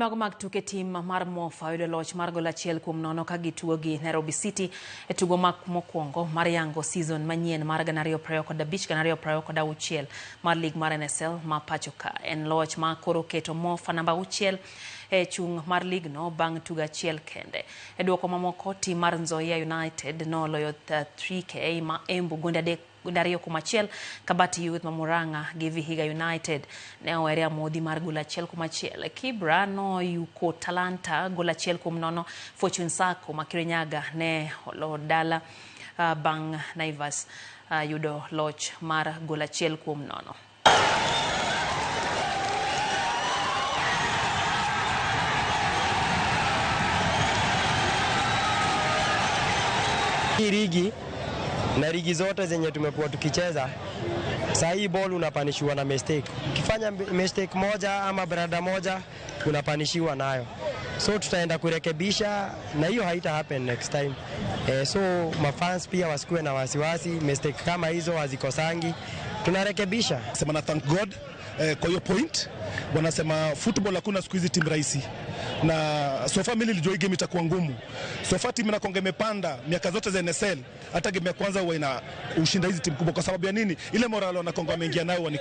Mago mag tuke, tim mar Mofa oyudo loch mar gol 1-0 ka gitugo gi Nairobi City e tugo mokwongo mar yango season manyien mar 2025-2026 mar lig mar NSL ma pacho ka. En loch ma koro keto Mofa namba 6 e chung' mar ligno bang' tugo achiel kende. E duoko mamoko, tim mar Nzoia United noloyo 3K ma Embu gonde 3-2, Kabati Youth ma Murang'a gi Vihiga United ne owere amodhi mar gol 1-1. Kibra noyuko Talanta gol 1-0. Fortune Sacco ma Kirinyaga ne olo dala bang' Naivas yudo loch mar gol 1-0. Hii ligi na ligi zote zenye tumekuwa tukicheza, saa hii ball unapunishiwa na mistake. Ukifanya mistake moja ama blunder moja, unapunishiwa nayo, so tutaenda kurekebisha na hiyo haita happen next time. So mafans pia wasikuwe na wasiwasi, mistake kama hizo hazikosangi, tunarekebisha. Sema na thank God kwa hiyo point. Wanasema football hakuna siku hizi timu rahisi, na so far mimi nilijua hii game itakuwa ngumu. So far timu inakonga imepanda miaka zote za NSL, hata game ya kwanza huwa ina ushinda hizi timu kubwa. Kwa sababu ya nini? Ile morale wanakonga wameingia nayo ni